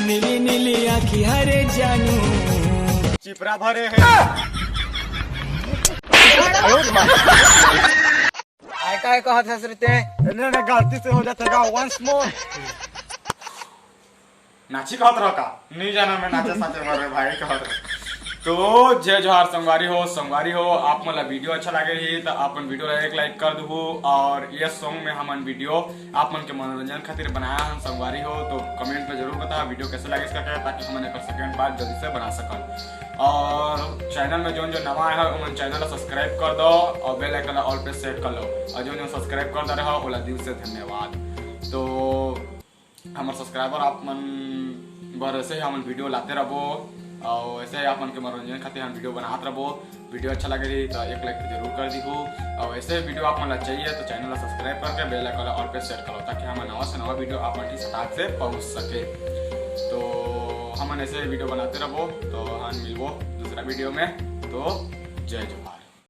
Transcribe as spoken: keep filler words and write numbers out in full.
नीली नीली आँखी हरे जानू। चिपरा भरे हे। आय काय कहत हस रे ते? नहीं, नहीं, गलती से हो जाता गा, once more। नाची कहत रहो का? नहीं जाना मैं नाचे साचे बर रे भाई कहत रहो। तो जय जोहार संगवारी हो, संगवारी हो, आप मन ला वीडियो अच्छा लागे ही तो आप मन वीडियो ला एक लाइक कर दू। और ये सॉन्ग में हमन वीडियो आप मन के मनोरंजन खातिर बनाया हन संगवारी हो, तो कमेंट में जरूर बता वीडियो कैसे लागे इसका क्या, ताकि हमन एकर सेकंड पार्ट जल्दी से बना सकन। और चैनल में जोन जो नवा आए हो ओमन चैनल ला सब्सक्राइब कर दो और बेल आइकन ला ऑल पे सेट कर लो। और जोन जो सब्सक्राइब कर दे रहा ओला दिल से धन्यवाद। तो हमर सब्सक्राइबर आप मन बर ऐसे ही हमन वीडियो लाते रहबो और ऐसे ही आप मन के मनोरंजन खातिर हम वीडियो बनात रहबो। वीडियो अच्छा लगे रही तो एक लाइक जरूर कर दीहू। और ऐसे वीडियो आप मन ला चाहिए तो चैनल ला सब्सक्राइब करके बेल आइकन ला ऑल पे सेट करो, ताकि हमर नवा से नवा वीडियो आप मन के सटाक से पहुंच सके। तो हमन ऐसे वीडियो बनाते रहबो, तो हम मिलबो दूसरा वीडियो में। तो जय जोहार।